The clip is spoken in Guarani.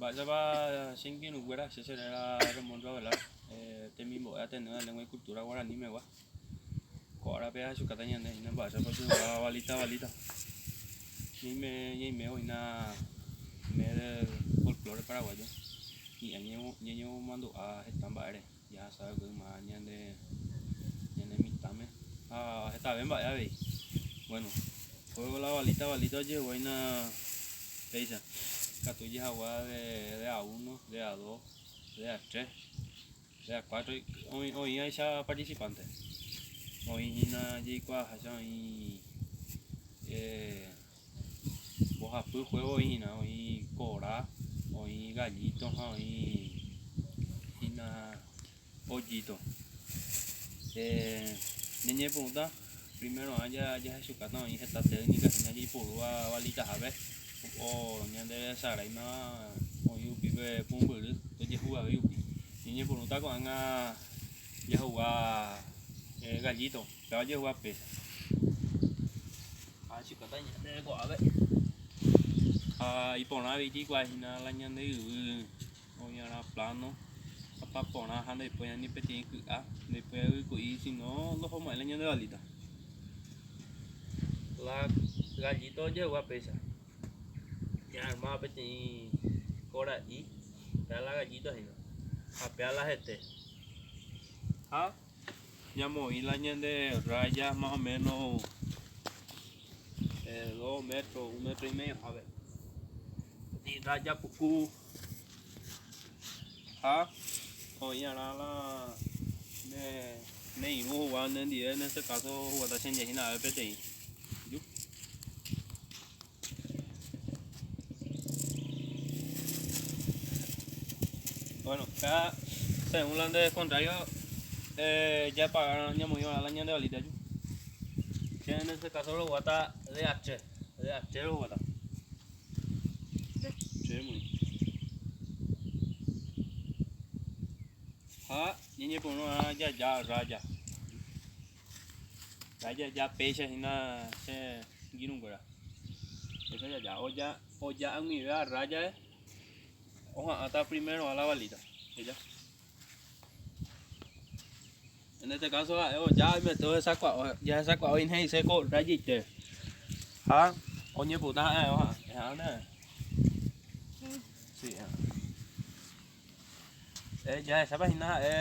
Mba'éichapa che ingirũnguéra, che cheréra Ramón Ravelar, temimbo'e Ateneo de Lengua y Cultura Guarani megua. Ko árape ahechukáta ñande hína mba'éichapa ojehuga balita balita. Ñaime ñaimévo hína mes del folklore paraguayo, hi'ã ñañemomandu'a heta mba'ére jahasa va'ekue yma ñande ñane mitãme ha hetave mba'e avei. Bueno, juego la balita balita ojehuga hína péicha, ikatu jehagua de a uno, de a dos, de a tres. De a cuatro oĩháicha participante. Oĩ hína jaikuaaháicha oĩ mbohapy juego oĩ hína, oĩ kora, oĩ gallito ha oĩ hína pollito. Ñañepyrũta primerorã jahechukáta oĩ heta técnica hína jaiporúva valitahápe ñanderesaráima oĩ rupi pe pumbyry tojehugavéi rupi. Ñañepyrũta ko'ág̃a jahuga gallito, péva ojehuga péicha. Jahechukáta ñandéve ko'ápe ha iporã avei jaikuaa hína la ñande yvy oĩarã plano hapa porã ha ndaipói ni peteĩ ky'a, ndaipói yvyku'i sino ndohomo'ãi la ñande balita. La gallito ojehuga péicha. Ñaarma peteĩ kora'i, péa la gallito hína ha péa la hete. Ha ñamoĩ la ñande raya más o menos dos metros, un metro y medio hápe. Peteĩ raya puku ha oĩarã la ne irũ ohuga nendive, en este caso ohugáta chendive hína ápe peteĩ. Bueno, péa según la nde contrario japaga ñamoĩ va'erã la ñande balita ju. Che en este caso roguata de a tre, de a tre roguata. Che muy. Ha ñañepyrũ va'erã jaja raya. Jajaja péicha hína che ngirũnguéra. Péicha jaja oja oja ag̃uivéva rrájare oha'ãta primerorã la balita. Eja. En este caso ha'e oja oimete ohesakuaa jahesakuaa oĩne he'ise ko rrajaite. Ha oñepyrũta ha'e oha'ã. Eha'ã nde. Sí, eha'ã. Jahechápa hína ha'e.